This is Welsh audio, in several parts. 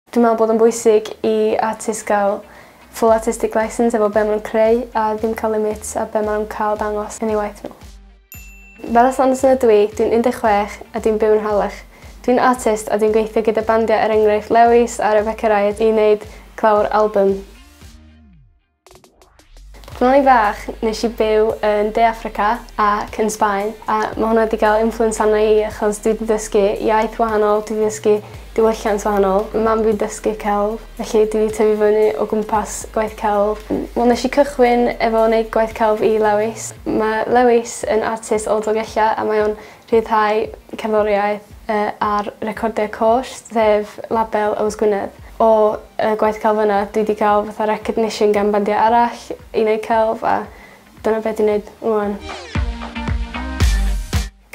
Dwi'n meddwl bod o'n bwysig i artist gael full artistic licence efo be maen nhw'n creu a ddim cael limits a be maen nhw'n cael dangos yn ei waith nhw. Bella Sanderson ydw i, dwi'n 16 a dwi'n byw yn Harlech. Dwi'n artist a dwi'n gweithio gyda bandiau er enghraifft Lewis a Rebecca Riot i wneud clawr album. Pan o'n i'n fach, nes i byw yn De Affrica ac yn Sbaen, a ma' hwnna 'di gael influence arna i achos dwi 'di dysgu iaith wahanol, dwi 'di dysgu diwylliant wahanol. Ma' mam fi'n dysgu celf, felly dwi 'di tyfu fyny o gwmpas gwaith celf. Wel nes i cychwyn efo neud gwaith celf i Lewis. Ma' Lewis yn artist o Dolgellau a mae o'n rhyddhau cerddoriaeth ar Recordiau Côsh, sef label Yws Gwynedd. O y gwaith celf yna dwi 'di cael fatha recognition gan bandiau arall i neud celf a dyna be' dwi'n neud ŵan.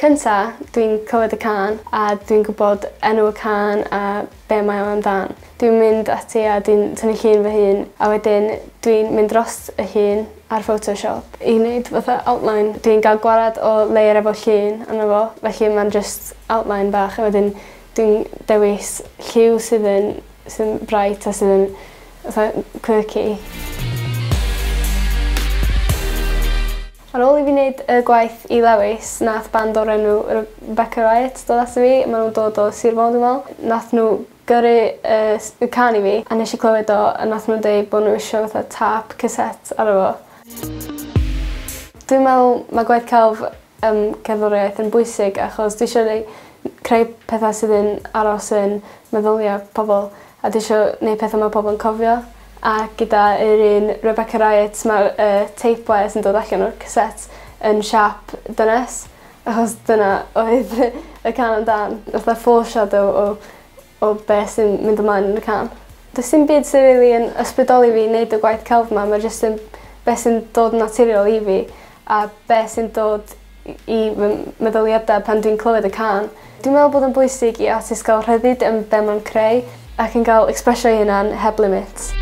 Cynta dwi'n clywed y cân a dwi'n gwybod enw y cân a be' mae o amdan. Dwi'n mynd ati a dwi'n tynnu llun fy hun a wedyn dwi'n mynd drost y llun ar Photoshop i neud fatha outline. Dwi'n ga'l gwarad o layer efo llun arno fo felly ma'n jyst outline bach a wedyn dwi'n dewis lliw sydd yn sy'n bright a sydd yn fatha quirky. Ar ôl i fi neud y gwaith i Lewis nath band o'r enw Rebecca Riot dod ato fi ma' nw'n dod o Sir Fôn dwi me'wl. Nath n'w gyrru y y cân i fi a nesh i clywed o a nath n'w deud bo' n'w isio fatha tâp cassette arno fo. Dwi'n me'wl ma' gwaith celf cerddoriaeth yn bwysig achos dwi isio rei creu petha sydd yn aros yn meddylia pobol a dwi isio neud petha ma' pobol yn cofio a gyda yr un Rebecca Riot ma'r tape wire sy'n dod allan o'r cassette yn siâp dynes achos dyna oedd y cân amdan. Fatha foreshadow o be' sy'n mynd ymlaen yn y cân. Does dim byd sy rili yn ysbrydoli fi i neud y gwaith celf 'ma ma' jyst yn be' sy'n dod yn naturiol i fi a be' sy'n dod i fy meddyliada pan dwi'n clywed y cân. Dwi'n meddwl bod o'n bwysig i artist gael rhyddid yn be' ma'n creu ac yn ga'l expressio'i hunan heb limits.